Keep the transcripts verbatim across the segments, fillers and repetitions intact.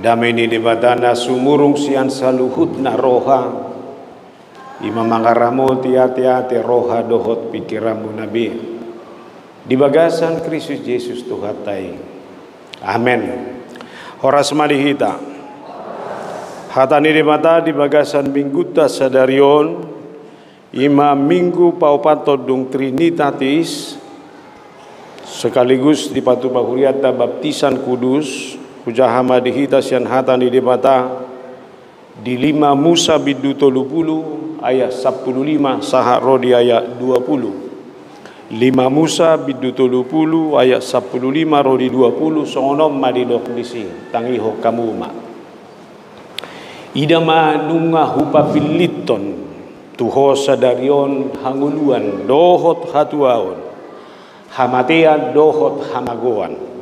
Dame ni Debata na sumurung sian saluhutna roha, i ma mangaramoti ateate, roha dohot pingkiranmuna be di bagasan Kristus Jesus Tuhanta i. Amen. Horas ma di hita. Hata ni Debata di bagasan Minggunta sadari on, i ma Minggu paopathon dung Trinitatis, sekaligus dipatupa hurianta baptisan kudus. Hujaha ma di hita sian hata ni Debata di lima Musa bindu tolu pulu ayat sampulu lima sahat ro di ayat dua pulu. Lima Musa bindu tolu pulu ayat sampulu lima ro di dua pulu, songon on ma didok disi, tangihon hamu ma. Ida ma nunga hupapilliton tu ho sadari on hangoluan dohot hatuaon, hamatean dohot hamagoan.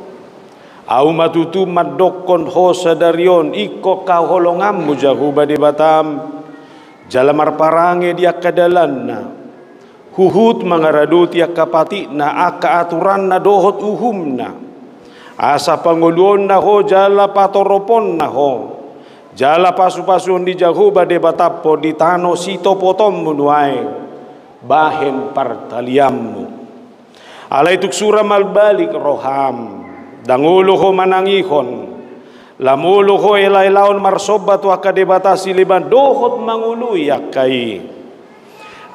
Ahu ma tutu mandokkon ho sadari on ingkon haholonganmu Jahowa Debatam, jala marparange di angka dalanna, huhut mangaradoti angka patikna, angka aturanna dohot uhumna, asa pangoluonna ho jala patoroponna ho, jala pasupasuon ni Jahowa Debatam ho di tano sitopotonmu nuaeng bahen partalianmu. Alai tung sura marbalik roham, ndang olo ho manangihon, lam olo ho elaelaon marsomba tu angka debata sileban dohot mangoloi angka i.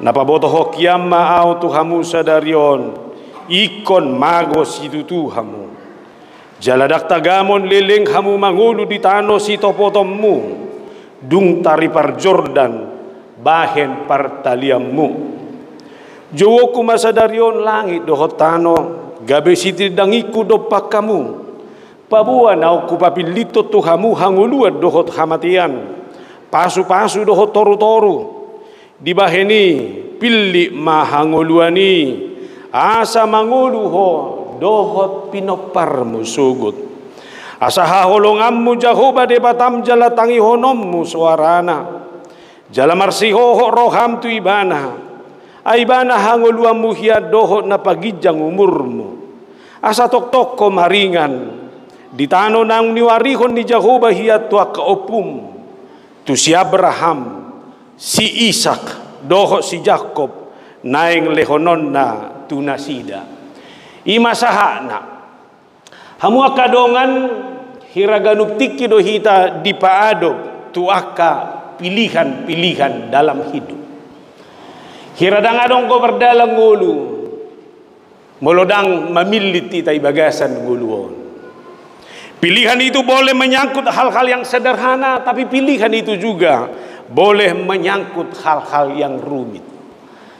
Na pabotohon hian ma ahu tu hamu sadari on, ingkon mago situtu hamu. Jala ndang tagamon leleng hamu mangolu di tano sitopotonmu, dung taripar Jordan bahen partalianmu. Jouonku ma sadari on langit dohot tano, gabe sitindangingku dompak hamu. Paboa naung hupapilliton tu hamu hangoluan dohot hamatean, pasupasu dohot torutoru. Dibahen i, pillit ma hangoluan i, asa mangolu ho dohot pinomparmu sogot. Asa haholonganmu Jahowa Debatam jala tangihononmu soarana. Jala marsihohot roham tu Ibana. Ai Ibana hangoluanmu hian dohot na paginjang umurmu. Asa tongtong ho maringan di tano naung niuarihon ni Jahowa hian tu angka ompum, tu si Abraham, si Isak, dohot si Jakob, naeng lehononna tu nasida. I ma sahatna. Hamu angka dongan, hira ganup tingki do hita dipaadop tu angka pilihan-pilihan dalam hidup. Hira ndang adong do mardalan ngolu molo ndang mamillit hita di bagasan ngolu on. Pilihan itu boleh menyangkut hal-hal yang sederhana, tapi pilihan itu juga boleh menyangkut hal-hal yang rumit.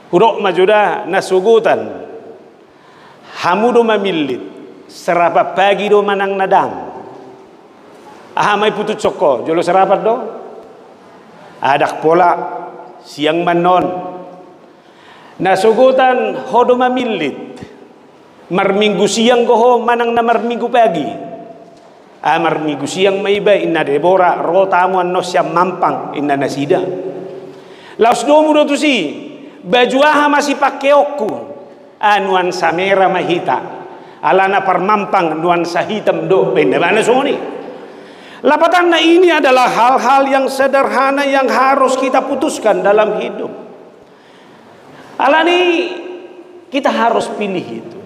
Hudok ma jo da na sogotan. Hamu do mamillit, sarapan pagi do manang na ndang? Aha ma i putushon ho, jolo sarapan do? Ndang pola, siang ma annon. Na sogotan ho do mamillit, marminggu siang do ho manang na marminggu pagi? Ah, marminggu siang ma iba, inna Debora, ro tamu annon sian Mampang, inna nasida. Laos domu do tusi, baju aha ma sipangkeonku? Ah, nuansa mera ma hita. Alana par Mampang nuansa hitam do, baen ibana songon i. Lapatanna, ini adalah hal-hal yang sederhana yang harus kita putuskan dalam hidup. Alani, kita harus pilih itu.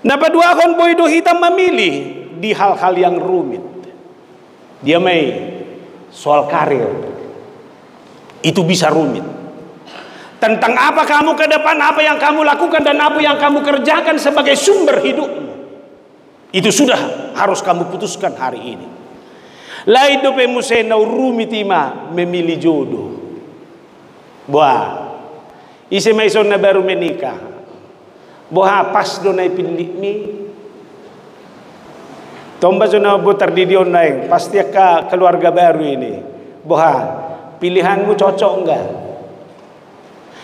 Na paduahon, boi do hita mamilih di hal-hal yang rumit. Dia ma i soal karir. Itu bisa rumit. Tentang apa kamu ke depan, apa yang kamu lakukan, dan apa yang kamu kerjakan sebagai sumber hidupmu. Itu sudah harus kamu putuskan hari ini. Lain dope muse na rumit i ma memilih jodoh. Boha, ise ma ison na baru menikah? Boha, pas do na ipillitmi? Tomba jo na botar di dia on naeng, pasti angka keluarga baru ini. Boha, pilihanmu cocok enggak?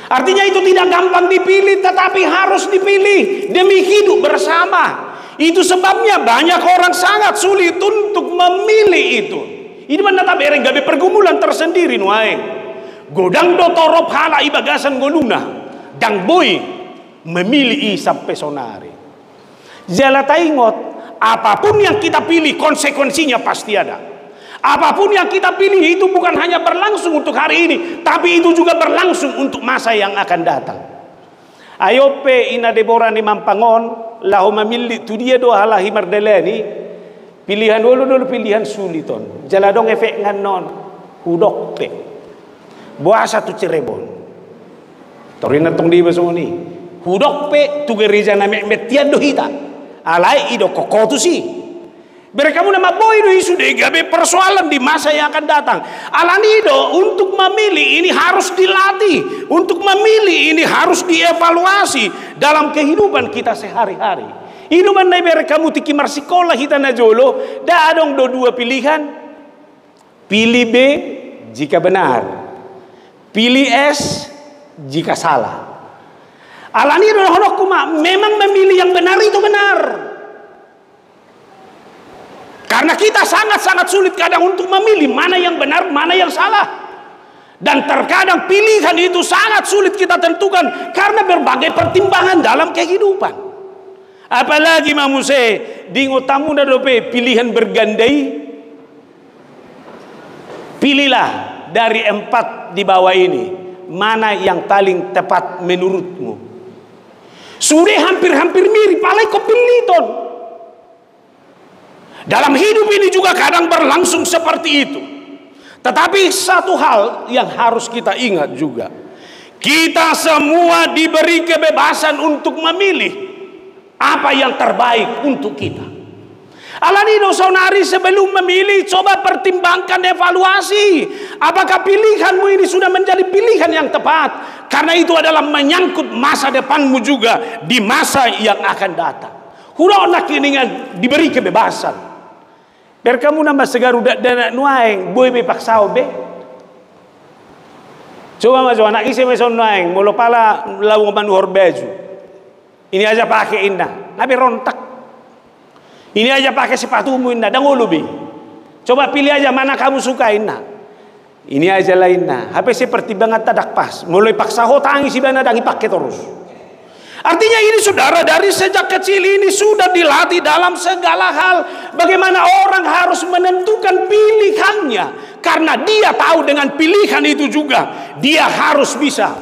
Artinya itu tidak gampang dipilih, tetapi harus dipilih demi hidup bersama. Itu sebabnya banyak orang sangat sulit untuk memilih itu. Ini mana tabereng gabe pergumulan tersendiri nuaeng. Godang do torop halak i bagasan ngoluna, ndang boi memilih i sampe sonari. Jala taingot, apapun yang kita pilih, konsekuensinya pasti ada. Apapun yang kita pilih itu bukan hanya berlangsung untuk hari ini, tapi itu juga berlangsung untuk masa yang akan datang. Ai on pe ina Debora ni Mampang on, laho mamillit tu dia do halahi mardalani, pilihan olo do, pilihan sulit on. Jala adong efekna annon, hudok pe. Boasa tu Cirebon. Torinna tong Debora songon i. Hudok pe tu gereja na metmet hian do hita. Alai idokkon ho tusi. Bereng hamu na mambohi do i sude gabe persoalan di masa yang akan datang. Alani do, untuk memilih ini harus dilatih, untuk memilih ini harus dievaluasi dalam kehidupan kita sehari-hari. I do umbahen na ibereng hamu tingki marsikola hita najolo, nda adong do dua pilihan. Pilih B jika benar, pilih S jika salah. Alani do dohononku ma, memang memilih yang benar itu benar. Karena kita sangat-sangat sulit kadang untuk memilih mana yang benar, mana yang salah. Dan terkadang pilihan itu sangat sulit kita tentukan karena berbagai pertimbangan dalam kehidupan. Apalagi ma muse, diingot hamu na dope pilihan berganda i. Pilihlah dari empat di bawah ini, mana yang paling tepat menurutmu. Sude hampir-hampir mirip, alai ingkon pilliton. Dalam hidup ini juga kadang berlangsung seperti itu. Tetapi satu hal yang harus kita ingat juga. Kita semua diberi kebebasan untuk memilih apa yang terbaik untuk kita. Alani do saonari sebelum memilih, coba pertimbangkan, evaluasi. Apakah pilihanmu ini sudah menjadi pilihan yang tepat? Karena itu adalah menyangkut masa depanmu juga di masa yang akan datang. Hudok nangkiningan diberi kebebasan. Bereng hamu na mansai garu dakdanak nuaeng, boi be paksahon be. Coba ma jo anak ise ma ison nuaeng, molo pala laho manuhor baju. Ini aja pake inna, nga be rontak. Ini aja pake sepatumu inna, ndang olo be. Coba pilih aja mana kamu suka inna. Ini aja lah inna, hape se pertimbanganta ndang pas. Molo ipaksa ho tangis ibana, ndang ipake torus. Artinya ini saudara dari sejak kecil ini sudah dilatih dalam segala hal. Bagaimana orang harus menentukan pilihannya. Karena dia tahu dengan pilihan itu juga dia harus bisa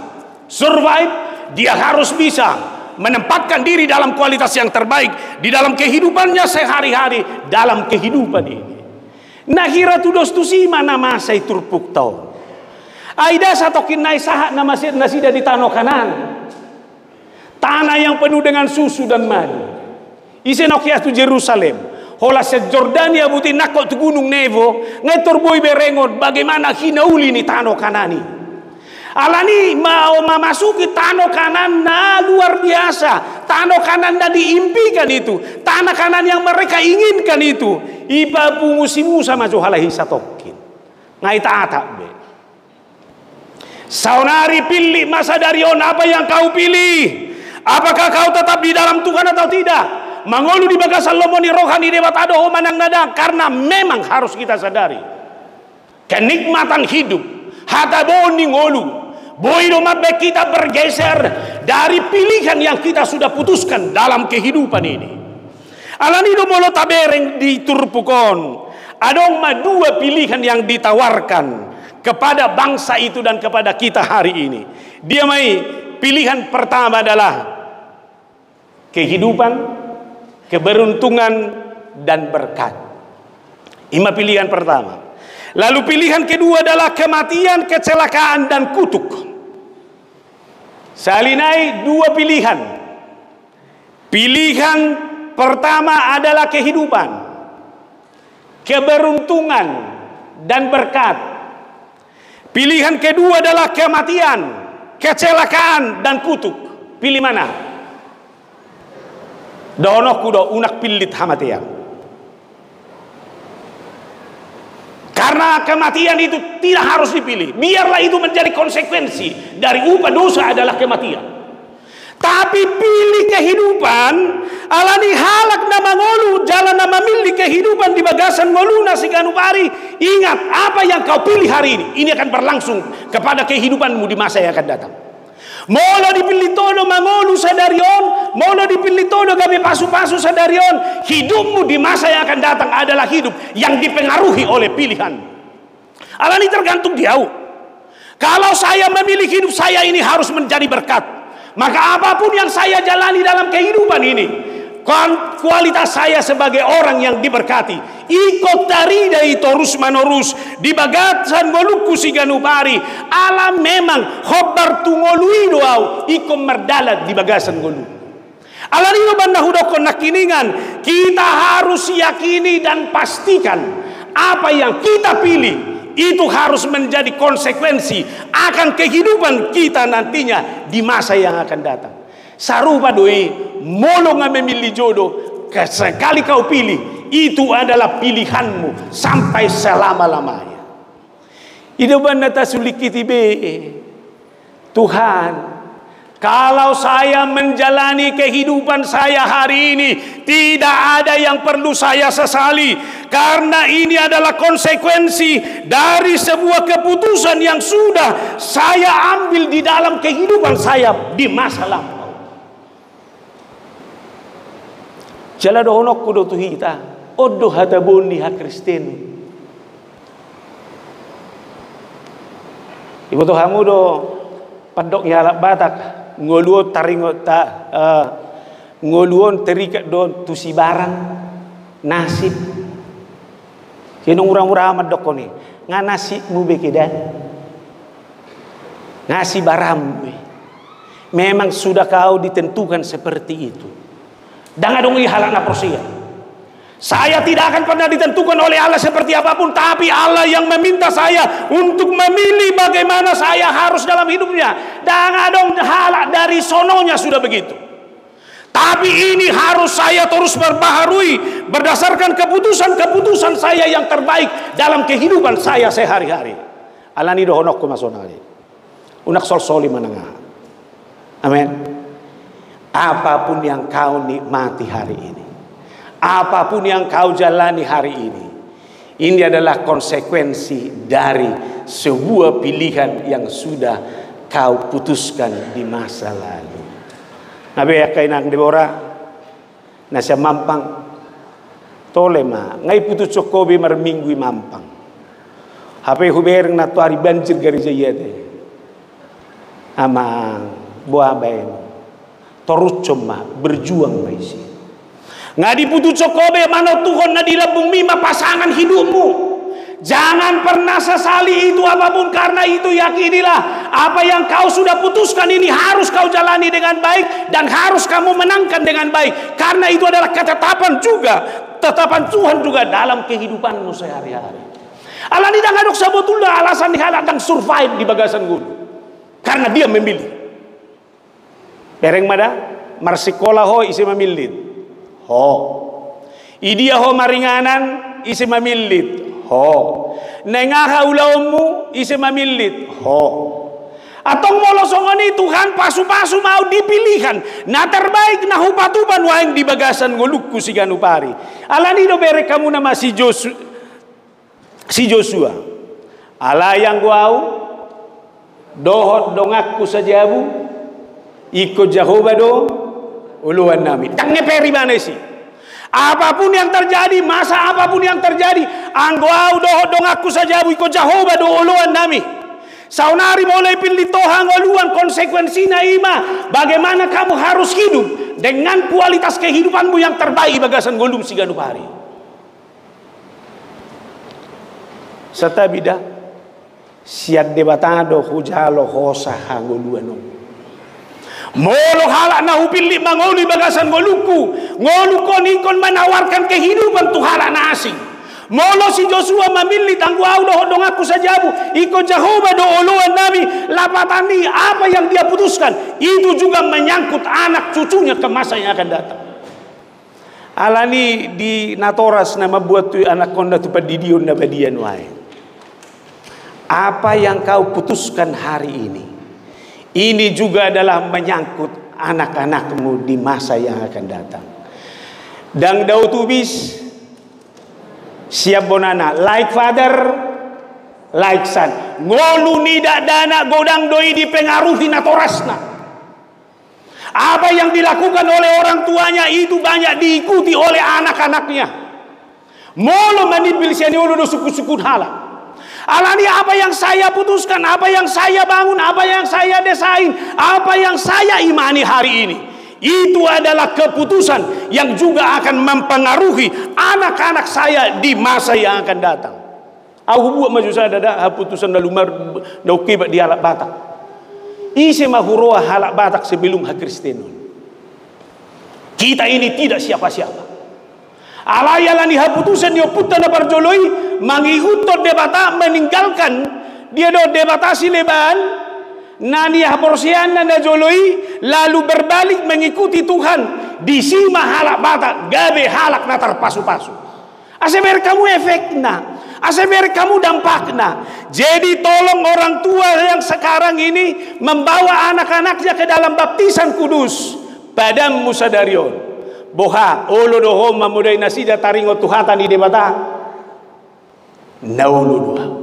survive, dia harus bisa menempatkan diri dalam kualitas yang terbaik di dalam kehidupannya sehari-hari, dalam kehidupan ini. Na hira tudos tusi ma na masa i turpukta on. Ai nda satongkin nai sahat na masiat nasida di tano Kanaan. Tanah yang penuh dengan susu dan madu. Ise naung hias tu Jerusalem. Holan sian Jordania buti nangkok tu gunung Nebo. Nga i tor boi berengon bagaimana hinauli ni tano Kanaan i. Alani ma-, mamasuki tano Kanaan na luar biasa. Tano Kanaan na diimpikan itu. Tanah Kanaan yang mereka inginkan itu. Ipapungu si Musa ma jo halahi satongkin. Nga i tatap be. Saonari pillit ma sadari on apa yang kau pilih. Apakah kau tetap di dalam Tuhan atau tidak? Mangolu di bagasan lomo ni roha ni Debata do ho manang na ndang, karena memang harus kita sadari. Kenikmatan hidup, hataboon ni ngolu, boi do mambahen kita bergeser dari pilihan yang kita sudah putuskan dalam kehidupan ini. Alani do molo tabereng di turpuk on, adong ma dua pilihan yang ditawarkan kepada bangsa itu dan kepada kita hari ini. Dia ma i, pilihan pertama adalah kehidupan, keberuntungan, dan berkat. I ma pilihan pertama. Lalu pilihan kedua adalah kematian, kecelakaan, dan kutuk. Sahali nai dua pilihan. Pilihan pertama adalah kehidupan, keberuntungan, dan berkat. Pilihan kedua adalah kematian, kecelakaan, dan kutuk. Pilih mana? Dohononku do, unang pillit hamatean. Karena kematian itu tidak harus dipilih. Biarlah itu menjadi konsekuensi dari upah dosa adalah kematian. Tapi pilih kehidupan, alani halak na mangolu jala na mamillit kehidupan di bagasan ngoluna siganup ari. Ingat, apa yang kau pilih hari ini, ini akan berlangsung kepada kehidupanmu di masa yang akan datang. Molo dipillit ho do mangolu sadari on, molo dipillit ho do gabe pasu-pasu sadari on, hidupmu di masa yang akan datang adalah hidup yang dipengaruhi oleh pilihan. Alani tergantung di au. Kalau saya memilih hidup saya ini harus menjadi berkat, maka apapun yang saya jalani dalam kehidupan ini, kuan-, kualitas saya sebagai orang yang diberkati. Ingkon tarida i torus manorus di bagasan ngolungku siganup ari. Ala memang hombar tu ngolu i do au ingkon mardalan di bagasan ngolu. Alani do umbahen na hudokkon nangkiningan, kita harus yakini dan pastikan apa yang kita pilih itu harus menjadi konsekuensi akan kehidupan kita nantinya di masa yang akan datang. Sarupa do i, molo nga memilli jodoh, ke-, sekali kau pilih, itu adalah pilihanmu sampai selama-lamanya. I do umbahen na tasulingkiti be. Tuhan, kalau saya menjalani kehidupan saya hari ini, tidak ada yang perlu saya sesali, karena ini adalah konsekuensi dari sebuah keputusan yang sudah saya ambil di dalam kehidupan saya di masa lampau. Jala dohononku do tu hita, on do hata boan ni hakristenon. Iboto hamu do pandok ni halak Batak, ngolu on taringot ta-, eh, ngolu on terikat do tu sibarang, nasib. Sai nunga mura-mura mandokkon i, nga nasibmu be ke da. Nga sibarangmu be. Memang sudah kau ditentukan seperti itu. Ndang adong i halak na porsea. Saya tidak akan pernah ditentukan oleh Allah seperti apapun, tapi Allah yang meminta saya untuk memilih bagaimana saya harus dalam hidupnya. Ndang adong halak dari sononya sudah begitu. Tapi ini harus saya terus perbaharui berdasarkan keputusan-keputusan saya yang terbaik dalam kehidupan saya sehari-hari. Alani dohononku ma sonari. Unang solsoli manang aha. Amin. Apapun yang kau nikmati hari ini, apapun yang kau jalani hari ini, ini adalah konsekuensi dari sebuah pilihan yang sudah kau putuskan di masa lalu. Nga be angka inang Debora, na sian Mampang, tole ma, nga iputushon ho be marminggu i Mampang. Hape hubereng nantoari banjir gareja i ate. Amang, boha baen? Torushon ma, berjuang ma disi. Nga diputushon ho be, manontuhon na di lambungmi ma pasangan hidupmu. Jangan pernah sesali itu apapun, karena itu yakinilah, apa yang kau sudah putuskan ini harus kau jalani dengan baik dan harus kamu menangkan dengan baik, karena itu adalah ketetapan juga, ketetapan Tuhan juga dalam kehidupanmu sehari-hari. Alani ndang adong sabotulna alasan ni halak ndang survive di bagasan ngolu, karena dia memilih. Bereng ma da, marsikola ho ise mamillit? Ho. Idia ho maringanan, ise mamillit? Ho. Naeng aha ulaonmu, ise mamillit? Ho. Antong molo songon i Tuhan, pasu-pasu ma au di pilihan na terbaik na hupatupa nuaeng di bagasan ngolungku siganup ari. Alani do bereng hamu nama si Josu-, si Josua. Alai anggo au dohot donganku sajabu, ingkon Jahowa do oloannami. Ndang ngeperi ibana disi. Apapun yang terjadi, masa apapun yang terjadi, anggo au dohot donganku sajabu, ingkon Jahowa do oloannami. Saonari molo ipillit ho hangoluan, konsekuensina i ma bagaimana kamu harus hidup dengan kualitas kehidupanmu yang terbaik di bagasan ngolum siganup ari. Santabi da, sian Debata do hujalo hosa hangoluan on. Molo halak na hupillit mangolu di bagasan ngolungku, ngolungku on ingkon menawarkan kehidupan tu halak na asing. Molo si Josua mamillit anggo au dohot donganku sajabu, ingkon Jahowa do oloannami, lapatan ni apa yang dia putuskan, itu juga menyangkut anak cucunya ke masa yang akan datang. Alani di natoras na mamboan tu anakkonna tu pandidion na badia nuaeng. Apa yang kau putuskan hari ini, ini juga adalah menyangkut anak-anakmu di masa yang akan datang. Ndang dao tubis, sian bonana, like father, like son. Ngolu ni dakdanak godang do i dipengaruhi natorasna. Apa yang dilakukan oleh orang tuanya itu banyak diikuti oleh anak-anaknya. Molo manimbil sian i, olo do sungkun-sungkun halak. Alani apa yang saya putuskan, apa yang saya bangun, apa yang saya desain, apa yang saya imani hari ini, itu adalah keputusan yang juga akan mempengaruhi anak-anak saya di masa yang akan datang. Au hubuat ma jo sada da haputusan na lumar, na ungkebat di halak Batak. Ise ma huroha halak Batak sebelum hakristenon? Kita ini tidak siapa-siapa. Alai alani haputusan ni ompunta na parjolo i, mangihuthon Debata, meninggalkan dia do debata sileban na nihaporseaanna na jolo i, lalu berbalik mengikuti Tuhan. Disi ma halak Batak gabe halak na tarpasu-pasu. Asa bereng hamu efekna, asa bereng hamu dampakna. Jadi tolong orang tua yang sekarang ini membawa anak-anaknya ke dalam baptisan kudus. Padanmu sadari on, boha, olo do ho mamodai nasida taringot tu hata ni Debata? Na olo do au.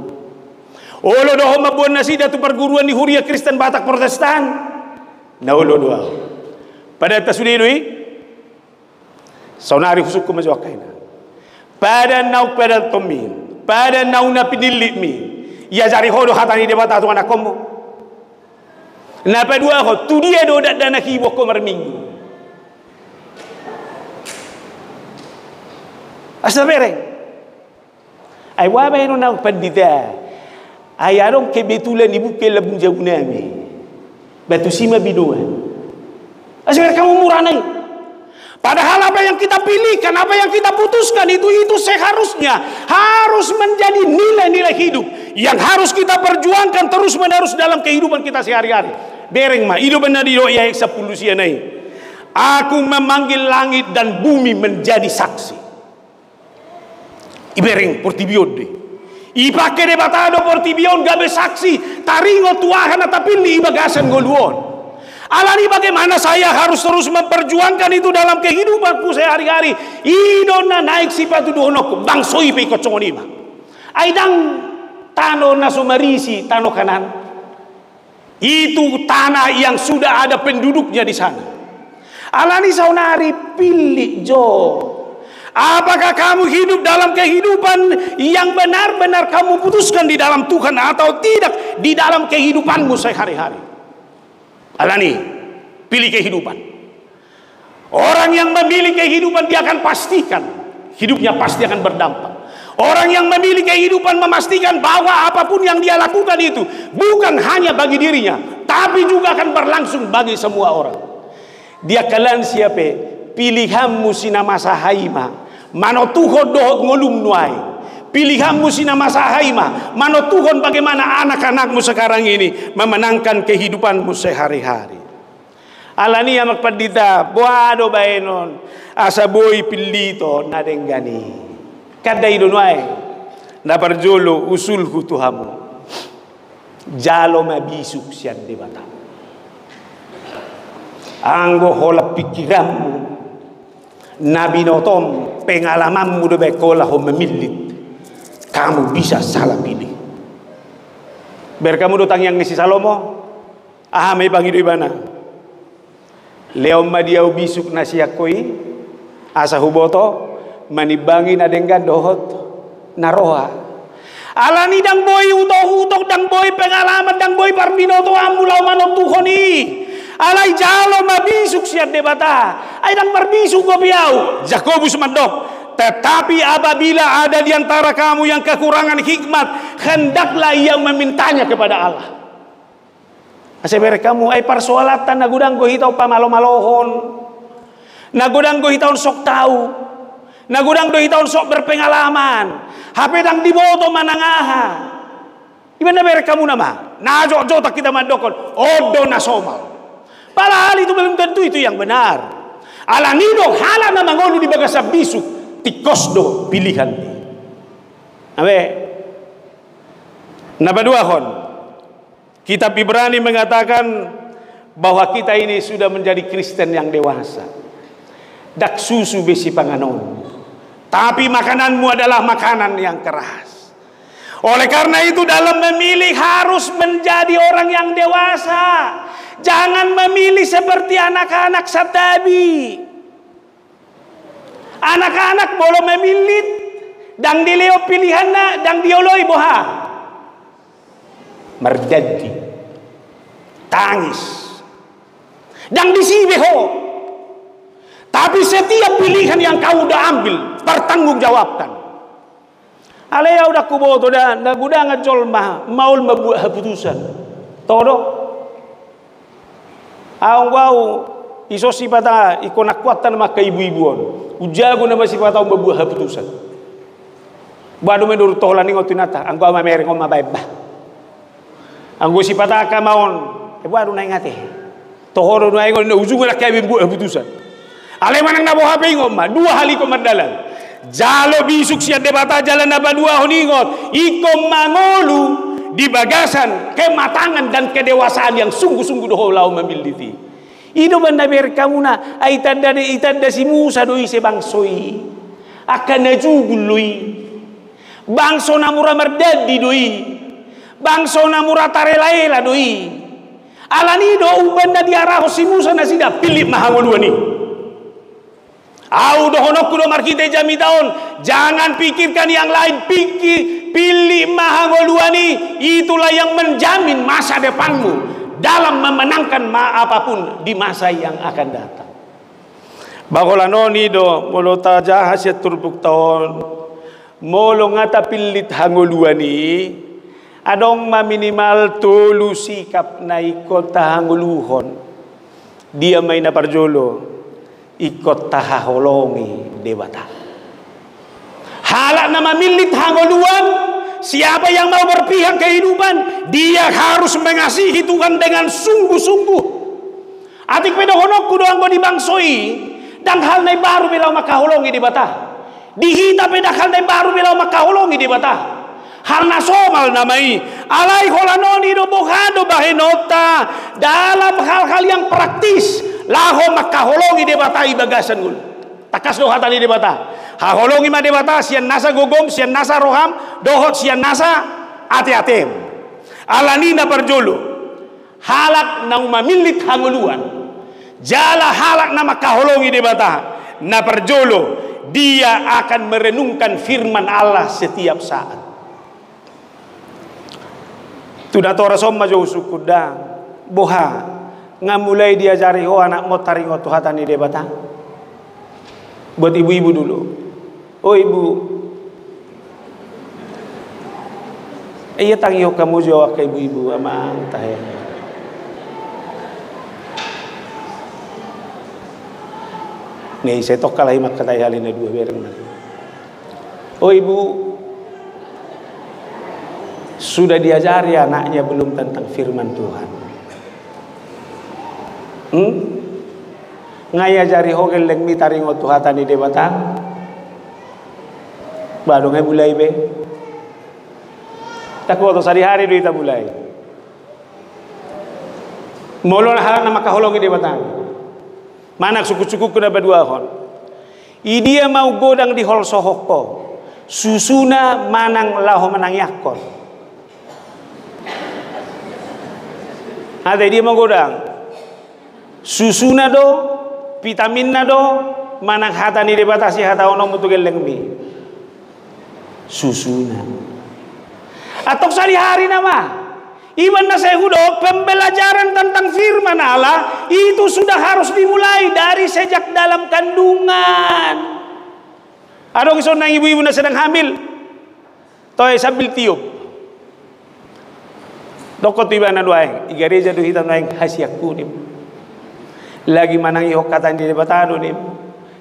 Olo do ho mamboan nasida tu perguruan ni Huria Kristen Batak Protestan? Na olo do au. Padanta sude do i. Saonari husungkun ma jo angka ina. Padan naung padantonmi, padan naung na pinillitmi, iajari ho do hata ni Debata tu anakkonmu? Na paduahon, tu dia do dakdanak i boan ho marminggu? Asa bereng. Ai boha bahenon, naung pandita? Ai adong kebetulan i, bukan lambung jabu nami. Ba tusi ma binoan. Asa bereng hamu, murana i. Padahal apa yang kita pilihkan, apa yang kita putuskan itu, itu seharusnya harus menjadi nilai-nilai hidup yang harus kita perjuangkan terus-menerus dalam kehidupan kita sehari-hari. Bereng ma, i do umbahen na didok i ayat sampulu sia nai, "Aku memanggil langit dan bumi menjadi saksi." Ibereng portibi on do i. Ipake Debata do portibi on gabe saksi taringot tu aha na tapillit i bagasan ngolu on. Alani bagaimana saya harus terus memperjuangkan itu dalam kehidupanku sehari-hari. I do na naeng sipatuduhononku, bangso i pe ingkon songon i ma. Ai ndang tano na so marisi tano Kanaan. Itu tanah yang sudah ada penduduknya di sana. Alani saonari pillit jo. Apakah kamu hidup dalam kehidupan yang benar-benar kamu putuskan di dalam Tuhan atau tidak di dalam kehidupanmu sehari-hari? Alani, pilih kehidupan. Orang yang memilih kehidupan, dia akan pastikan hidupnya pasti akan berdampak. Orang yang memilih kehidupan memastikan bahwa apapun yang dia lakukan itu bukan hanya bagi dirinya, tapi juga akan berlangsung bagi semua orang. Di angka lansia pe, pilihanmu sinamasa aha i ma manontuhon dohot ngolum nuaeng. Pilihanmu sinamasa aha i ma manontuhon bagaimana anak-anakmu sekarang ini memenangkan kehidupanmu sehari-hari. Alani i, amang pandita, boha do bahenon asa boi pilliton na denggan i? Kan da i do nuaeng. Na parjolo usulhu tu hamu, jalo ma bisuk sian Debata. Anggo holan pikiranmu, na binotom, pengalamanmu do baen ho laho mamillit, kamu bisa salah pilih. Bereng hamu do tangiang ni si Salomo? Aha ma ipangido ibana? Lehon ma di au bisuk na sian ho i, asa huboto manimbangi na denggan dohot na roa. Alani ndang boi utok-utok, ndang boi pengalaman, ndang boi parbinotoanmu laho manontuhon i. Alai jalo ma bisuk sian Debata. Ai ndang marbisuk dope au. Jakobus mandok, "Tetapi apabila ada di antara kamu yang kekurangan hikmat, hendaklah ia memintanya kepada Allah." Asa bereng hamu, ai parsoalanta na godang do hita on pamalo-malohon, na godang do hita on sok tau, na godang do hita on sok berpengalaman, hape ndang diboto manang aha. Ibaen na bereng hamu nama, na jotjot hita mandokhon on do na somal. Padahal itu belum tentu itu yang benar. Alani do halak na mangolu di bagasan bisuk, tingkos do pilihan i. Abe. Na paduahon, Kitab Ibrani mengatakan bahwa kita ini sudah menjadi Kristen yang dewasa. Ndang susu be sipanganon, tapi makananmu adalah makanan yang keras. Oleh karena itu, dalam memilih harus menjadi orang yang dewasa. Jangan memilih seperti anak-anak santabi. Anak-anak molo mamillit, ndang dilehon pilihanna, ndang dioloi, boha? Marjandi. Tangis. Ndang disi be ho. Tapi setiap pilihan yang kau udah ambil, pertanggungjawabkan. Alai au ndang huboto da, na godang jolma maol mambuat haputusan. Toho do? Au, anggo au, ison sipata, ingkon akuatta nama angka ibu-ibu on. Hujago nama sipata on mambuat haputusan. Boha do manurut ho holan ingot tu inanta, anggo au mamereng on mambaen bah. Anggo sipata angka ama on, eh, boha do na ingat eh. Toho do nuaeng on, na ujungna angka i be mambuat haputusan. Alai manang na boha pe ingot ma, dua hal ingkon mardalan. Jalo bisuk sian Debata jala na paduahon ingot, ingkon mangolu di bagasan kematangan dan kedewasaan yang sungguh-sungguh do ho laho mamillit i. I do umbahen na bereng hamuna, ai tanda, itanda si Musa do i ise bangso i. Angka na jugul do i. Bangso na mura marjandi do i. Bangso na mura tarela-ela do i. Alani do umbahen na diarahon si Musa nasida, pillit ma hangoluan i. Au dohononku do marhite jamita on, jangan pikirkan yang lain, pikir, pillit ma hangoluan i, itulah yang menjamin masa depanmu dalam memenangkan ma-, apapun di masa yang akan datang. Ba holan on i do, molo tajaha sian turpukta on, molo nga tapillit hangoluan i, adong ma minimal tolu sikap na ingkon tahangoluhon. Dia ma i na parjolo? Ingkon tahaholongi Debata. Halak na mamillit hangoluan, siapa yang mau berpihak kehidupan, dia harus mengasihi Tuhan dengan sungguh-sungguh. Atik pe dohononku do anggo di bangso i, ndang hal na imbaru be laho mangkaholongi Debata. Di hita pe ndang hal na imbaru be laho mangkaholongi Debata. Hal na somal nama i, alai holan on i do boha do bahenonta dalam hal-hal yang praktis, laho mangkaholongi Debata i bagasan ngolu. Tangkas do hata ni Debata. Haholongi ma Debata sian nasa gogom, sian nasa roham, dohot sian nasa ate-atem. Alani na parjolo, halak na mamillit hangoluan, jala halak na mangkaholongi Debata, na parjolo, dia akan merenungkan firman Allah setiap saat. Tu natoras on ma jo husungkun da, boha, nga mulai diajari ho anakmu taringot tu hata ni Debata? Buat ibu-ibu dulu. O ibu. Ia tangihon hamu jo angka ibu-ibu, amang, tahe. Nga ise tong halak i mangkatai hali na dua bereng na. O ibu, sudah diajari anaknya belum tentang firman Tuhan? Hmm? Nga iajari ho gellengmi taringot tu hata ni Debata? Ba adong mulai be. Takuat sadihari do hita mulai. Molo na halak na mangkaholongi Debata. Manang sungkun-sungkunku na paduahon. Idia ma umgodang diholsohon ho? Susuna manang laho manangiangkon? Hata idia ma umgodang? Susuna do, vitaminna do, manang hata ni Debata sihataononmu tu gellengmi? Susuna. Antong sadihari nama. Iba na sai hudok, pembelajaran tentang firman Allah itu sudah harus dimulai dari sejak dalam kandungan. Adong ison nang ibu-ibu na sedang hamil. Toe sambil tiup. Dokkon tu ibana nuaeng, i gareja do hita nuaeng, hasianku nim. Lagi manangihon hata ni Debata do nim.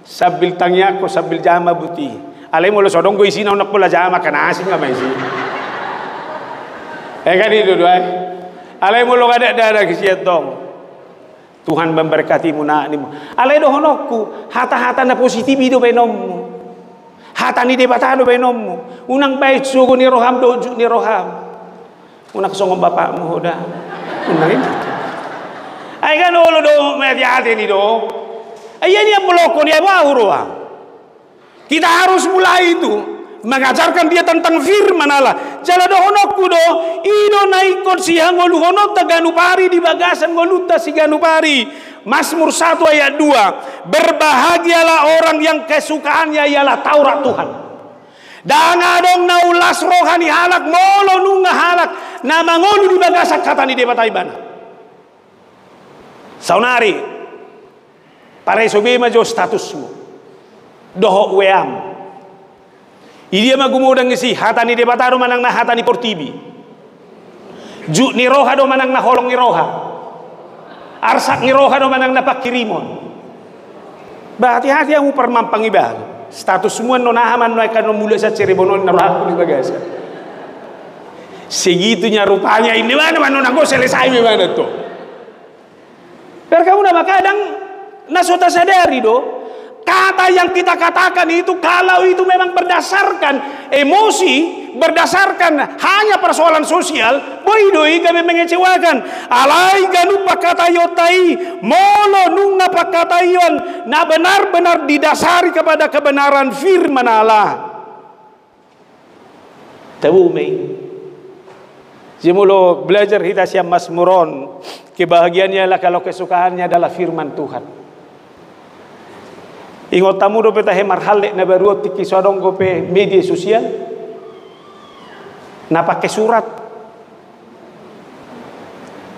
Sambil tangiangkon, sambil jama buti. Alai molo so adong do isina, unang pola jama, kan asing ma isi. Eh, kan i do, do ai. Alai molo nga dakdanak isi antong. Tuhan memberkatimu, nak, nim. Alai dohononku, hata-hata na positif i do baenonmu. Hata ni Debata do baenonmu. Unang baen sogo ni roham dohot juk ni roham. Unang songon bapakmu ho da. Unang i. Ai kan olo do mate-ate ni do. Ai ia nian molo ho nian, boha huroha? Kita harus mulai itu. Mengajarkan dia tentang firman Allah. Jala dohononku do, i do na ingkon sihangoluhononta ganup ari di bagasan ngolunta siganup ari. Mazmur satu ayat dua, "Berbahagialah orang yang kesukaannya ialah Taurat Tuhan." Ndang adong na las roha ni halak molo nunga halak na mangolu di bagasan hata ni Debata ibana. Saonari, pareso be ma jo statusmu dohot weam. Idia ma gumodang disi, hata ni Debata do manang na hata ni portibi? Jut ni roha do manang na holong ni roha? Arsak ni roha do manang na pangkirimon? Ba hati-hati hamu parmampang ibal. Statusmu annon aha ma annon, angka annon mula sian Cirebon on na rohangku di bagasan. Segitunya rupanya, inna ibana ma annon, anggo selesai ma ibana tu. Berkauna ma kadang na so tasadari do, kata yang kita katakan itu, kalau itu memang berdasarkan emosi, berdasarkan hanya persoalan sosial, boi do i gabe mengecewakan. Alai ganup pangkataionta i, molo nunga pangkataion na benar-benar didasari kepada kebenaran firman Allah, tabo ma i. Jadi molo belajar hita sian Mazmur on, kebahagiaannya adalah kalau kesukaannya adalah firman Tuhan. Ingot hamu dope tahe marhallek na baru on, tingki so adong dope media sosial na pake surat.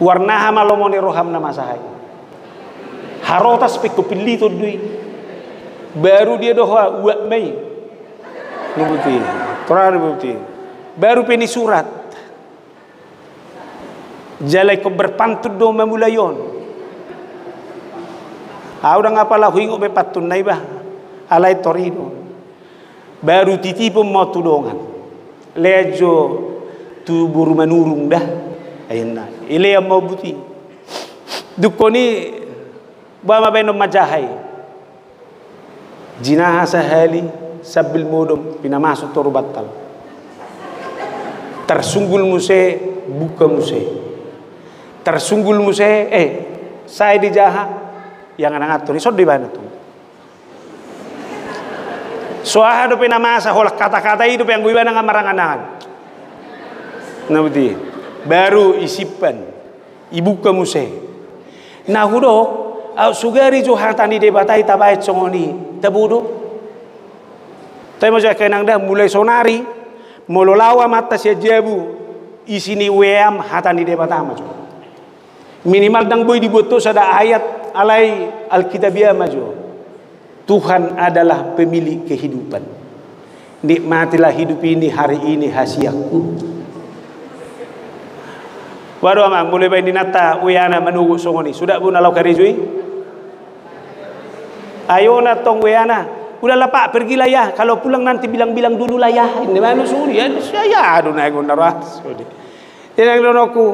Warna aha ma lomo ni roham na masa i? Harotas pe ingkon pilliton do i. Baru dia do ho uap ma i. Ni buti. Torang ni buti. Baru pe ni surat. Jala ingkon berpantun do mamulai on. Au ndang apala huingot be pantunna i bah. Alai tor i do. Baru titipon ma tu dongan. Lean jo tu boru Manurung da. Aina. Ilean ma buti. Dungkon i, boha ma baen on manjaha i. Jinaha sahali sambil modom pinamasuk toru bantal. Tarsunggul muse, buka muse. Tarsunggul muse, eh, sai dijaha. Iangan-angan tu, dison do ibana tu. So aha dope na masa, holan kata-kata i dope anggo ibana nga marangan-angan. Na buti. Baru isimpan. Ibuka muse. Na hudok, au sugari jo hata ni Debata i tabaen songon i. Tabo do. Tahe ma jo angka inang da, mulai sonari, molo laho amanta sian jabu, isi ni weam hata ni Debata ma jo. Minimal ndang boi dibuat ho sada ayat, alai Alkitabiah ma jo. Tuhan adalah pemilik kehidupan. Nikmatilah hidup ini, hari ini hasianku. Waduh amang, molo baen inanta weana manogot songon i, suda bo na laho karejo i? Ayo na tong weana, udahlah Pak, pergilah ya, kalau pulang nanti bilang-bilang dulu lah ya. Inna ma songon i, ya, ya, aduh, naeng on na roha. Songon i. Jadi dohononku,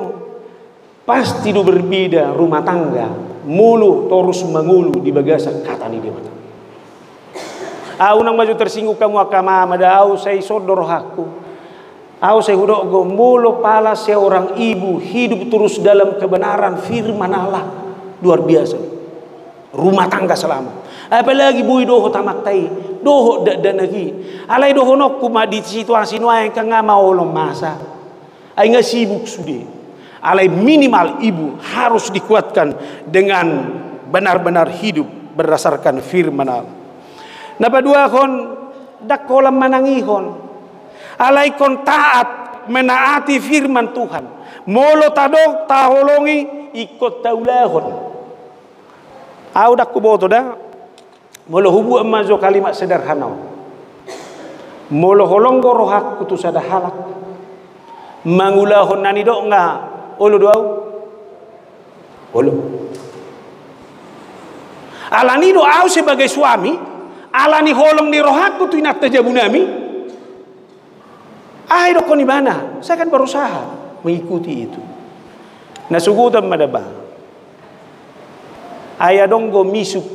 pasti do berbeda rumah tangga molo torus mangolu di bagasan hata ni Debata. Au unang ma jo tersinggung hamu angka mama da, au sai ison do rohangku. Au sai hudok do, molo pala seorang ibu hidup terus dalam kebenaran firman Allah, luar biasa. Rumah tangga selamat. Apalagi boi dohot amanta i, dohot dakdanak i. Alai dohononku ma di situasi nuaeng kan nga maol on masa. Ai nga sibuk sude. Alai minimal ibu harus dikuatkan dengan benar-benar hidup berdasarkan firman Allah. Na paduahon, ndang holan manangihon. Alai ingkon taat, menaati firman Tuhan. Molo tadok, taholongi, ingkon taulahon. Au ndang huboto da. Molo hubuat ma jo kalimat sederhana on. Molo holong do rohangku tu sada halak, mangulahon na nidok nga, olo do au? Olo. Alani do au sebagai suami, alani holong ni rohangku tu inanta jabunami, aha didokkon ibana? Saya kan berusaha mengikuti itu. Na sogot ma da ba. Ai adong do misup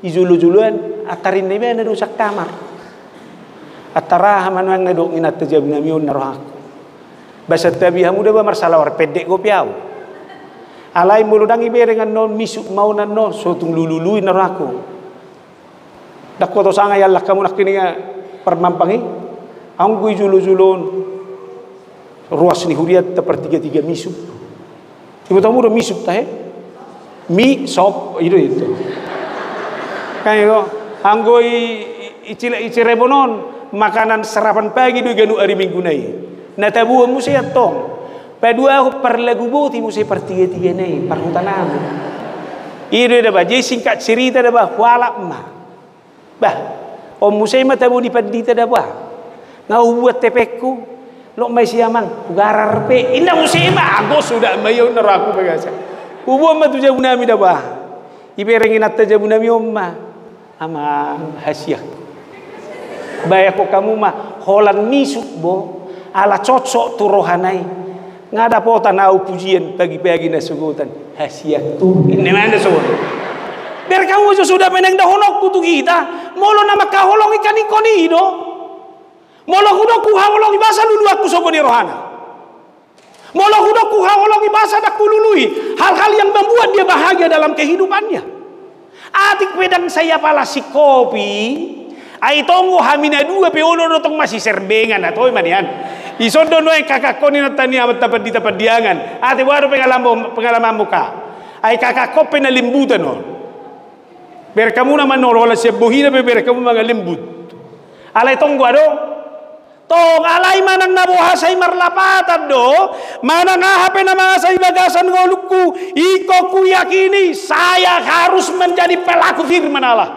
i jolo-joloan, antar inna ibana do sian kamar. Antar aha ma nuaeng na didok inanta jabunami on na rohangku. Ba santabi hamu da ba marsalawar pendek dope au. Alai molo ndang ibereng annon, misup ma on annon, so tung lulului na rohangku. Ndang huboto sanga iallang hamu nangkin i nga parmampang i. Anggo i jolo-jolo on, ruas ni hurianta partigatiga misup. Iboto hamu do misup tahe? Mi, sop, i do itu. Kan itu, anggo i, i, i Cile-, i Cirebon on, makanan sarapan pagi do i ganup ari Minggu na i. Na taboan muse antong. Paduahon parlagu boti muse partigatiga na i, parhuta nami. I do i da bah, jadi singkat cerita da bah, hualap ma. Bah, on muse ma tabo ni pandita da bah. Nga hubuat hepengku, lok ma i si amang, hugarar pe. Inna muse ma, anggo suda ma i on na rohangku bagasa. Huboan ma tu jabu nami da bah. Ibereng inanta jabu nami on ma. Amang, hasian. Bayangkon hamu ma, holan misup bo, ala cotsok tu rohana i. Nga dapotan ahu pujian pagi-pagi na sogotan. Hasian tu. Inna ma na sogotan. Bereng hamu jo suda pe naeng dohononku tu hita, molo na mangkaholongi kan ingkon i do. Molo hudok huhaholongi boasa luluanku sogo ni rohana. Molo hudok huhaholongi boasa ndang hulului hal-hal yang membuat dia bahagia dalam kehidupannya. Atik pe ndang sai apala singkopi, ai tonggo hami na dua pe olo do tong masiserbengan, atau i ma nian. Ison do nuaeng kakangkon inanta ni amanta pandita Pandiangan. Ate boha do pengalamanmu, pengalamanmu ka. Ai kakangkon pe na lembutan on. Bereng hamu na manolo ala sian bohina pe bereng hamu mangalembut. Alai tonggo adong. Tong, alai manang na boha sai marlapatan do, manang aha pe na masa i bagasan ngolungku, ingkon kuyakini saya harus menjadi pelaku firman Allah.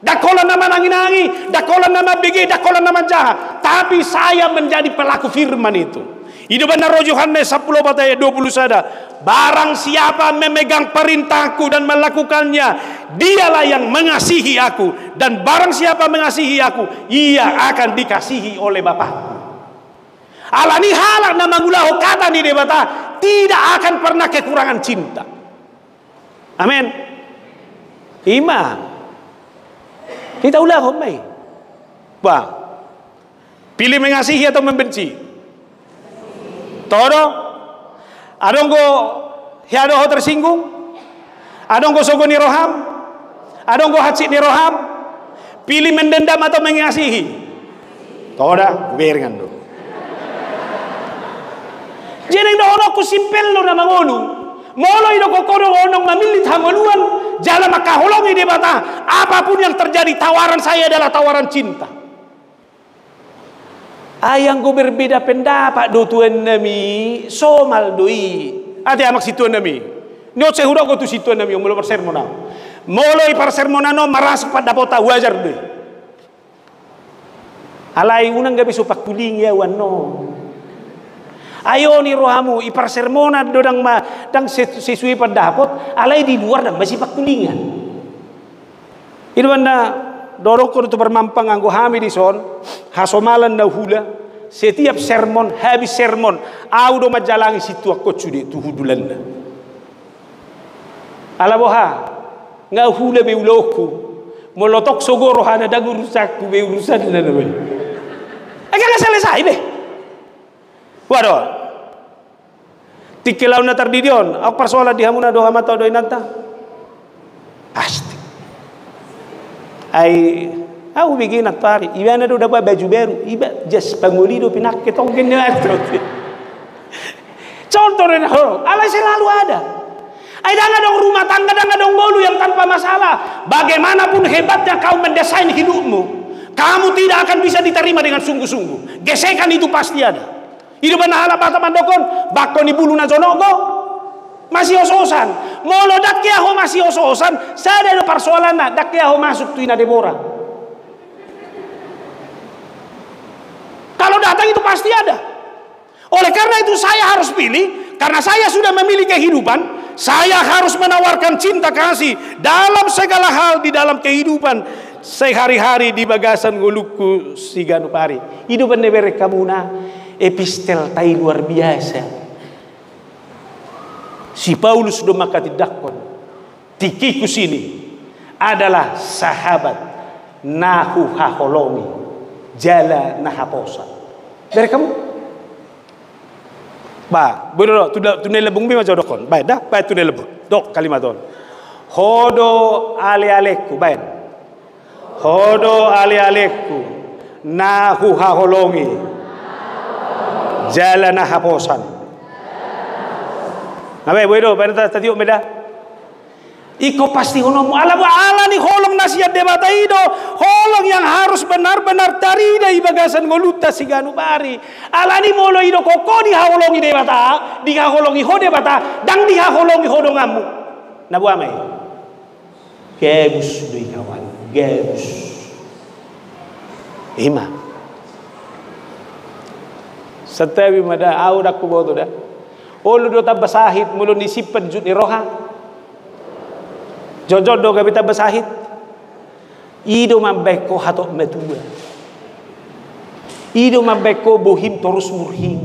Ndang holan na manangi-nangi, ndang holan na mambege, ndang holan na manjaha, tapi saya menjadi pelaku firman itu. I do umbahen na ro Johannes sampulu opat ayat dua pulu sada, barang siapa memegang perintahku dan melakukannya, dialah yang mengasihi aku, dan barang siapa mengasihi aku, ia akan dikasihi oleh Bapakku. Alani halak na mangulahon hata ni Debata tidak akan pernah kekurangan cinta. Amen. I ma. Hita ulahon ma i. Bah. Pilih mengasihi atau membenci? Toho do? Adong do hea do ho tersinggung? Adong do sogo ni roham? Adong do hansit ni roham? Pilih mendendam atau mengasihi? Toho da, hubereng do. Jadi naeng dohononku simpel do na mangolu. Molo idokkon ho do ho naeng mamillit hangoluan, jala mangkaholongi Debata, apapun yang terjadi, tawaran saya adalah tawaran cinta. Ai anggo berbeda pendapat do tuan nami, somal do i. Ate amang si tuan nami. Ni on sai hudok do tu si tuan nami on, molo parsermon ahu. Molo i parsermonan on marasuk pandapot ahu, wajar do i. Alai unang gabe so pangkulingi ahu annon. Ai on i rohamu, i parsermonan do ndang ma, ndang se-, sesuai pandapot, alai di luar ndang ma sipangkulingan. I do umbahen na dohononku do tu parmampang anggo hami dison, hasomalan na huhula, setiap sermon, habis sermon, ahu do manjalangi sintuangkon sude tu hundulanna. Ala boha, nga huhula be ulaonku, molo tong sogo rohana ndang urusanku be urusanna nama i. Ega nga selesai be. Waduh. Tingki laon na tardidi on, ahu parsoalan di hamu na do amanta do inanta. Pasti. Ai, ahu bege na tari, ibana do dapot baju baru, iba jas pangoli do pinangke tonggen ni waktu. Contoh do na ho, alai selalu ada. Ai ndang adong rumah tangga, ndang adong ngolu yang tanpa masalah. Bagaimanapun hebatnya kau mendesain hidupmu, kamu tidak akan bisa diterima dengan sungguh-sungguh. Gesekan itu pasti ada. I do umbahen na halak Batak mandok on, bangko ni bulu na jonok do masios-osan. Molo ndang hea ho masios-osan, sada do parsoalanna, ndang hea ho masuk tu ina Debora. Kalau datang itu pasti ada. Oleh karena itu saya harus pilih, karena saya sudah memilih kehidupan, saya harus menawarkan cinta kasih dalam segala hal di dalam kehidupan sehari-hari di bagasan ngolungku siganup ari. I do umbahen na bereng hamu na, epistel ta i luar biasa. Si Paulus do manghatindanghon, Tikikus ini adalah sahabat na huhaholongi jala na haposan. Bereng hamu? Ba, boi do, tu, tu na i lambung be ma jo dokkon. Baen da, baen tu na i lambung. Dok kalimat on. Ho do ale-alengku, baen. Ho do ale-alengku, Na huhaholongi jala na haposan. Nga be, boi do, baen ta, tatiop ma da. Ingkon pastihononmu, ala boha? Ala ni holong na sian Debata i do holong yang harus benar-benar tarida di bagasan ngolunta siganup ari. Ala ni molo didok ho dihaholongi Debata, dihaholongi ho Debata, ndang dihaholongi ho donganmu, na boha ma i? Gabus do i, kawan, gabus. I ma. Santabi ma da, au ndang huboto da. Olo do tamba sahit molo disimpan jut ni roha? Jotjot do gabe tamba sahit. I do mambaen ho hatop matua. I do mambaen ho bohim torus murhing.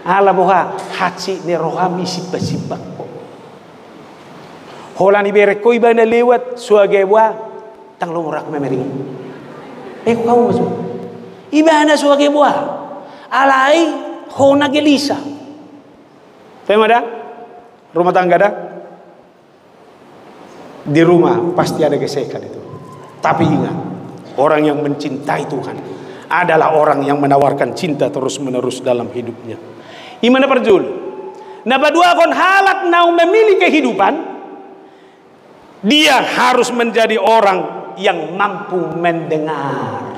Ala boha? Hansit ni roham i simpan-simpan ho. Holan dibereng ho ibana lewat, so gabe boha? Ndang lomo rohangku mamering. Eh, ho hamu maksud? Ibana so gabe boha? Alai ho na gelisah. Tahe ma da? Rumah tangga da? Di rumah pasti ada gesekan itu. Tapi ingat, orang yang mencintai Tuhan adalah orang yang menawarkan cinta terus-menerus dalam hidupnya. I ma na parjolo. Na paduahon, halak na memilih kehidupan, dia harus menjadi orang yang mampu mendengar.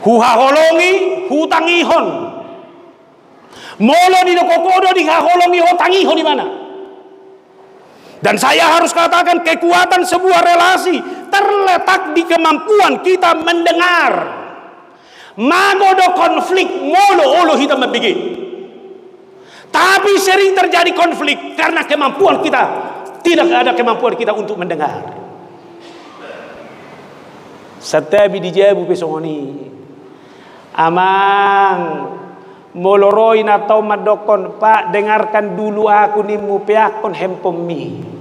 Huhaholongi, hutangihon. Molo didok ho do dihaholongi ho, tangihon ibana. Dan saya harus katakan, kekuatan sebuah relasi terletak di kemampuan kita mendengar. Mago do konflik molo olo hita mambege. Tapi sering terjadi konflik karena kemampuan kita, tidak ada kemampuan kita untuk mendengar. Santabi, di jabu pe songon i. Amang, molo ro inanta on mandokkon, "Pak, dengarkan dulu aku," ninmu, peakkon handphonemi.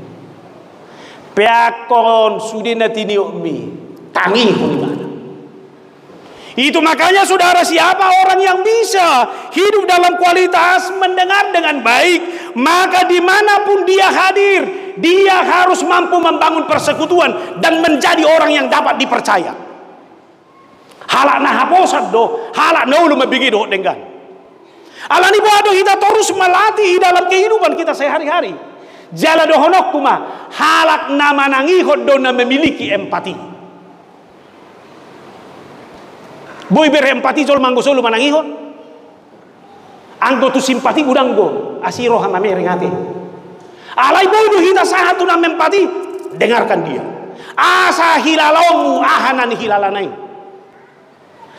Peakkon sude na tiniopmi. Tangihon ibana. Itu makanya, saudara, siapa orang yang bisa hidup dalam kualitas mendengar dengan baik, maka dimanapun dia hadir, dia harus mampu membangun persekutuan dan menjadi orang yang dapat dipercaya. Halak na haposan do halak na olo mambege dohot denggan. Ala ni boha do hita torus melatih di dalam kehidupan kita sehari-hari? Jala dohononku ma, halak na manangihon do na memiliki empati. Boi berempati jolma anggo so olo manangihon? Anggo tu simpati godang do, asi roha mamereng ate. Alai boi do hita sahat tu na mempati, dengarkan dia. Asa hilalaonmu aha na nihilalana i.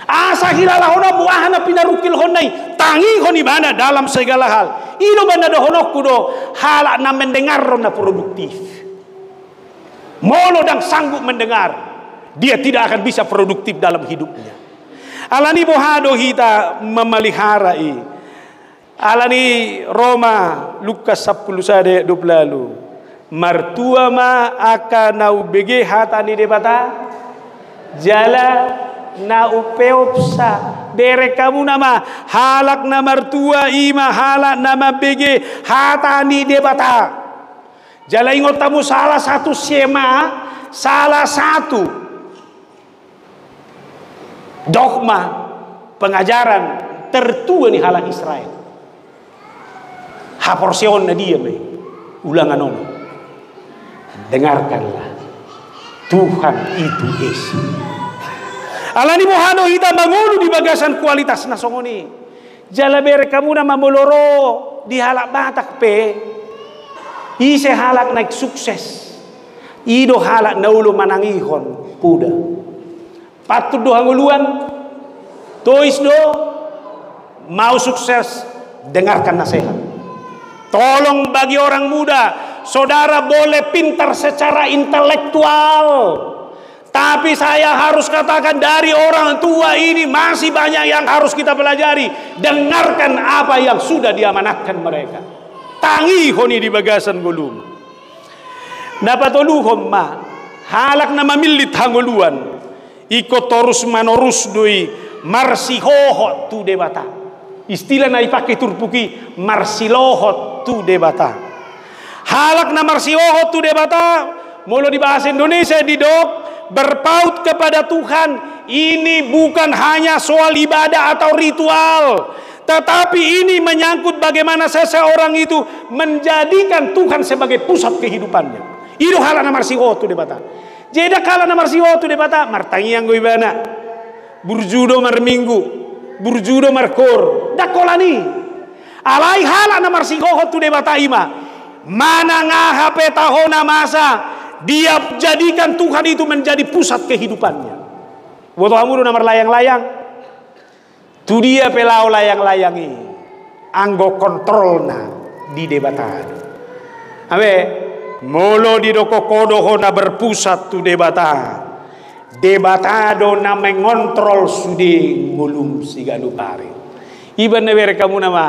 Asa hilalahononmu aha na pinarungkilhonna i. Tangihon ibana dalam segala hal. I do umbahen na dohononku do, halak na mendengar do na produktif. Molo ndang sanggup mendengar, dia tidak akan bisa produktif dalam hidupnya. Ala ni boha do hita memelihara i? Ala ni Roma, Lukas sampulu sada ayat dua pulu ualu. Martua ma angka na umbege hata ni Debata, jala na umpeopsa. Bereng hamuna ma, halak na martua i ma halak na mambege hata ni Debata. Jala ingot hamu, salah satu syema, salah satu dogma, pengajaran tertua ni halak Israel. Haporseaon na dia ma i? Ulangan onom. Dengarkanlah Tuhan itu Esa. Ala ni boha do hita mangolu di bagasan kualitas na songon i? Jala bereng hamuna ma, molo ro di halak Batak pe, ise halak naeng sukses? I do halak na olo manangihon poda. Pantun do hangoluan, tois do, mau sukses, dengarkan nasihat. Tolong, bagi orang muda, saudara boleh pintar secara intelektual, tapi saya harus katakan, dari orang tua ini masih banyak yang harus kita pelajari. Dengarkan apa yang sudah diamanatkan mereka. Tangihon i di bagasan ngolum. Na patoluhon ma, halak na mamillit hangoluan, ingkon torus manorus do i marsihohot tu Debata. Istilah na dipake turpuk i, marsilohot tu Debata. Halak na marsihohot tu Debata, molo di bahasa Indonesia didok, berpaut kepada Tuhan, Ini bukan hanya soal ibadah atau ritual, tetapi ini menyangkut bagaimana seseorang itu menjadikan Tuhan sebagai pusat kehidupannya. I do halak na marsihohot tu Debata. Jadi halak na marsihohot tu Debata, martangiang do ibana. Burju do marminggu, burju do markoor, ndang holan i. Alai halak na marsihohot tu Debata i ma, manang aha pe taona masa, dia jadikan Tuhan itu menjadi pusat kehidupannya. Boto hamu do na marlayang-layang? Tu dia pe laho layang-layang i, anggo kontrolna di Debata do. Abe, molo didok ho do ho na berpusat tu Debata, Debata do na mengontrol sude ngolum siganup ari. Iba na bereng hamu nama,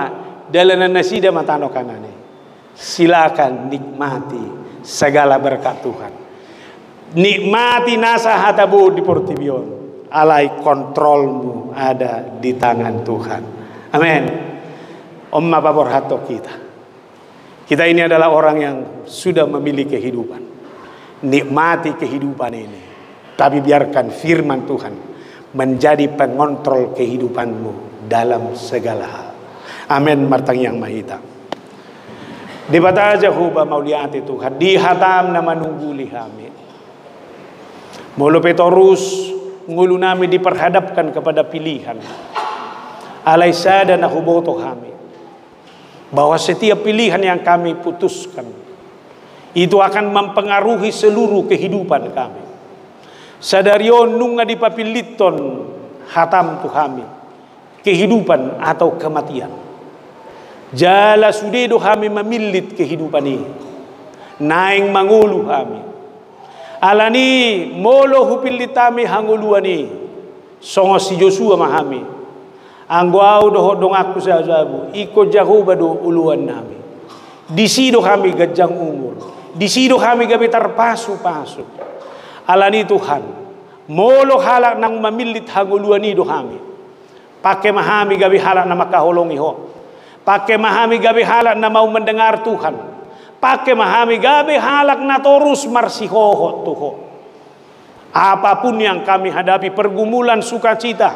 dalanan nasida ma tano kanan i. Silakan nikmati segala berkat Tuhan. Nikmati nasa hatabo di portibi on. Alai kontrolmu ada di tangan Tuhan. Amin. On ma paborhathon hita. Kita ini adalah orang yang sudah memilih kehidupan. Nikmati kehidupan ini. Tapi biarkan firman Tuhan menjadi pengontrol kehidupanmu dalam segala hal. Amin. Martangiang ma hita. Debata Jahowa, mauliate Tuhan, di hatam na manungguli hami. Molo pe torus ngolu nami diperhadapkan kepada pilihan, alai sada na huboto hami, bahwa setiap pilihan yang kami putuskan itu akan mempengaruhi seluruh kehidupan kami. Sadari on nunga dipapillithon hatam tu hami, kehidupan atau kematian. Jala sude do hami mamillit kehidupan i. Naeng mangolu hami. Alani molo hupillit hami hangoluan i, songon si Josua ma hami. Anggo ahu dohot donganku sajabu, ingkon Jahowa do oloan nami. Disi do hami ganjang umur. Disi do hami gabe tarpasupasu. Alani Tuhan, molo halak naung mamillit hangoluan i do hami, pangke ma hami gabe halak na mangkaholongi Ho. Pangke ma hami gabe halak na mau mendengar Tuhan. Pangke ma hami gabe halak na torus marsihohot tu Ho. Apapun yang kami hadapi, pergumulan, sukacita,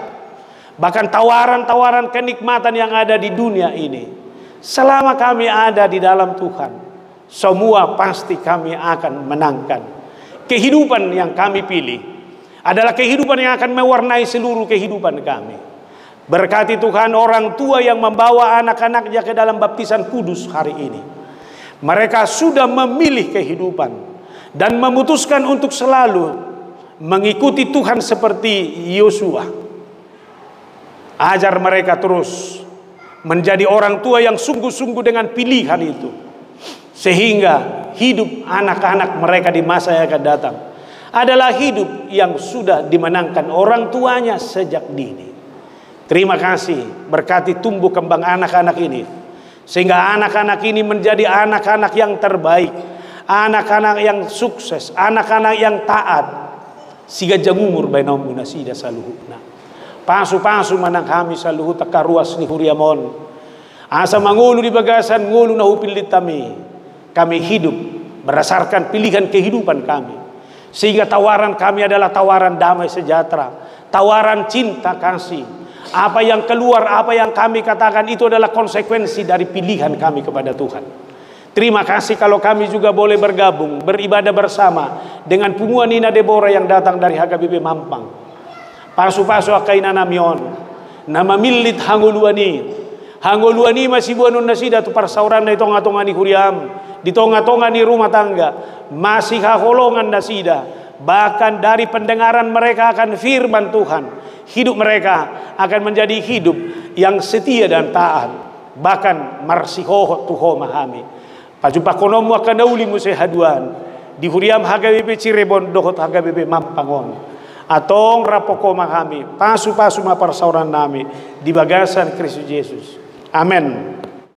bahkan tawaran-tawaran kenikmatan yang ada di dunia ini, selama kami ada di dalam Tuhan, semua pasti kami akan menangkan. Kehidupan yang kami pilih adalah kehidupan yang akan mewarnai seluruh kehidupan kami. Berkati Tuhan orang tua yang membawa anak-anaknya ke dalam baptisan kudus hari ini. Mereka sudah memilih kehidupan dan memutuskan untuk selalu mengikuti Tuhan seperti Yosua. Ajar mereka terus menjadi orang tua yang sungguh-sungguh dengan pilihan itu. Sehingga hidup anak-anak mereka di masa yang akan datang adalah hidup yang sudah dimenangkan orang tuanya sejak dini. Terima kasih, berkati tumbuh kembang anak-anak ini. Sehingga anak-anak ini menjadi anak-anak yang terbaik, anak-anak yang sukses, anak-anak yang taat. Siganjang umur baenonmu nasida saluhutna. Pasupasu ma nang hami saluhut angka ruas ni huriam on. Asa mangolu di bagasan ngolu na hupillit hami, kami hidup berdasarkan pilihan kehidupan kami. Sehingga tawaran kami adalah tawaran damai sejahtera, tawaran cinta kasih. Apa yang keluar, apa yang kami katakan itu adalah konsekuensi dari pilihan kami kepada Tuhan. Terima kasih kalau kami juga boleh bergabung, beribadah bersama dengan punguan Ina Debora yang datang dari H K B P Mampang. Pasupasu angka ina nami on, na mamillit hangoluan i. Hangoluan i ma siboanon nasida tu parsaoranna di tonga-tonga ni huriam, di tonga-tonga ni rumah tangga. Masihaholongan nasida, bahkan dari pendengaran mereka akan firman Tuhan, hidup mereka akan menjadi hidup yang setia dan taat, bahkan marsihohot tu Ho ma hami. Pajumpangkononmu angka na uli muse haduan di huriam H K B P Cirebon dohot H K B P Mampang on. Antong raphon Ho ma hami, pasupasu ma parsaoran nami di bagasan Kristus Jesus. Amen.